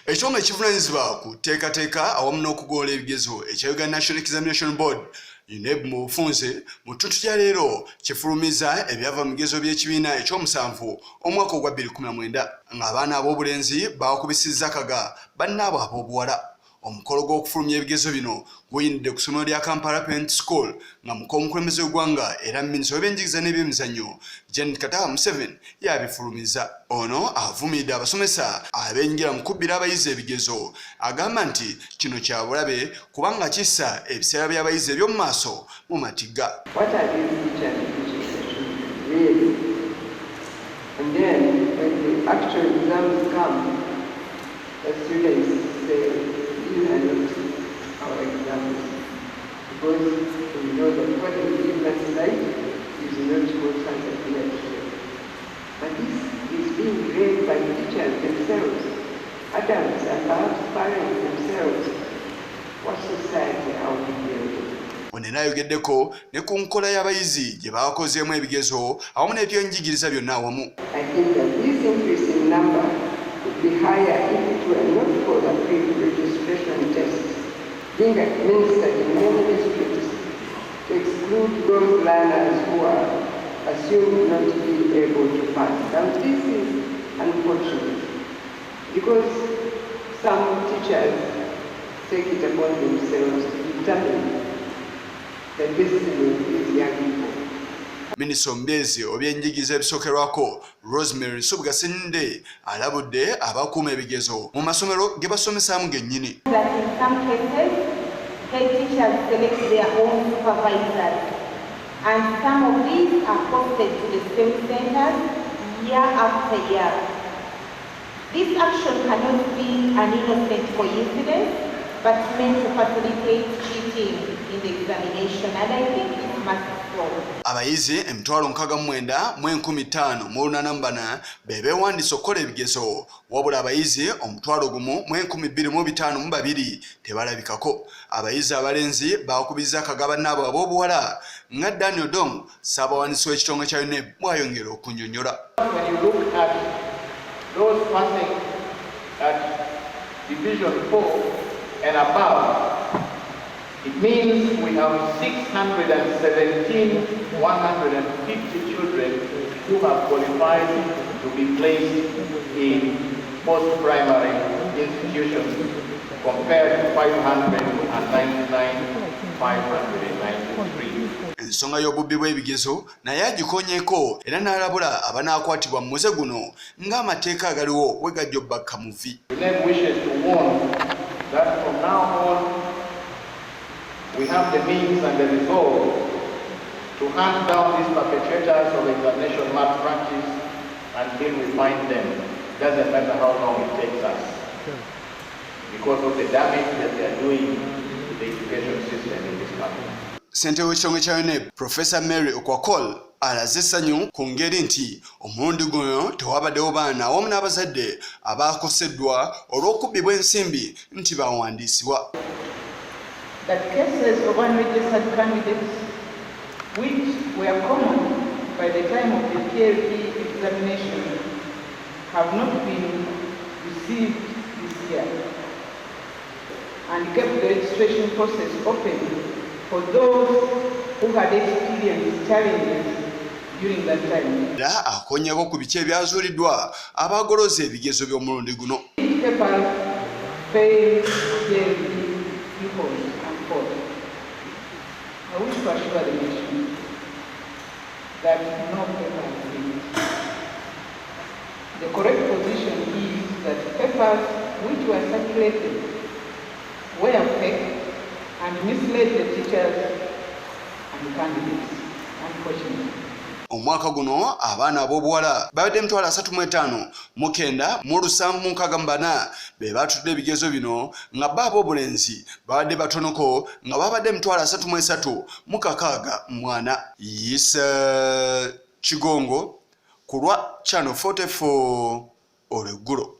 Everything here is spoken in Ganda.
Ekitongole ekivunaanyizibwa ku tteekateeka awamu n'okugoola ebigezo ekya Uganda National Examination Board UNEB mu bufunze mu ttuntu lya leero kifulumizza ebyava mu bigezo by'ekibiina ekyomusanvu omwaka ogwa 2019 ng'abaana ab'obulenzi baakubisizza kaga bannaabwe ab'obuwala. Omukolo gw'okufulumya ebigezo bino guyindidde ku ssomero lya Kampala Parent School nga muka omukulembeze w'eggwanga era minisita w'ebyenjigiriza n'ebyemizannyo Janet Kataaha Museveni yabifulumiza. Ono avumiridde abasomesa abeenyigira mu kubbira abayizi ebigezo, agamba nti kino kya bulabe kubanga kissa ebiseera by'abayizi eby'omu maaso mu matigga. What are these teachers teaching the children really? And then when the actual exams come, the students say, these are not our exams, because we know that what we did last night is not what has appeared here. But this is being read by teachers themselves, adults and perhaps parents themselves. What society are we building? Ono era ayogeddeko ne ku nkola y'abayizi gye bakozeemu ebigezo awamu n'ebyenjigiriza byonna awamu. I think that this increase in number could be higher if it were not for the pre-registration tests being administered in many districts to exclude those learners who are assumed not to be able to pass. Now this is unfortunate because some teachers take it upon themselves to determine the destiny of these young people. Minisita omubeezi ow'ebyenjigiriza ebisookerwako Rosemary Nsubuga Sseninde alabudde abakuuma ebigezo mu masomero ge basomesaamu gennyini. That in some cases, head teachers select their own supervisors, and some of these are posted to the same centers year after year. This action cannot be an innocent coincidence, but meant to facilitate cheating in the examination, and I think it must stop. Abayizi 69,584 be beewandiisa okukola ebigezo, wabula abayizi 1,252 tebalabikako. Abayizi abalenzi baakubizza akagaba bannaabwe ab'obuwala nga Daniel Dong, ssaabawandiisi w'ekitongole kya UNEB, bw'ayongera okunnyonnyola. When you look at those passing at Division 4 and above, it means we have 617, 150 children who have qualified to be placed in post-primary institutions compared to 599, 593. Ensonga y'obubbi bw'ebigezo naye agikonyeeko era n'alabula abanaakwatibwa mu muze guno ng'amateeka agaliwo we gajja obbakka muvi. UNEB wishes to warn that from now on, we have the means and the resolve to hunt down these perpetrators of examination malpractice until we find them. Doesn't matter how long it takes us, because of the damage that they are doing to the education system in this country. Ssentebe w'ekitongole kya UNEB, Profesa Mary Okwakol, alaze essanyu ku ngeri nti omulundi guno tewabaddewo baana awamu n'abazadde abaakoseddwa olw'okubbibwa ensimbi nti bawandiisibwa. That cases of unregistered candidates, which were common by the time of the PLE examination, have not been received this year and kept the registration process open for those who had experienced challenges during that time. Era akonyeko ku biki ebyazuuliddwa abagoloza ebigezo by'omulundi guno. Papers failed PLE pupils and court. I wish to assure the nation that no paper has leaked. The correct position is that papers which were circulated were fake and misled the teachers and candidates, unfortunately. Omwaka guno abaana ab'obuwala babadde 35,974 be batudde ebigezo bino, nga bo ab'obulenzi babadde batonoko nga babadde 33,064. Yisa Kigongo ku lwa Channel 44 olweggulo.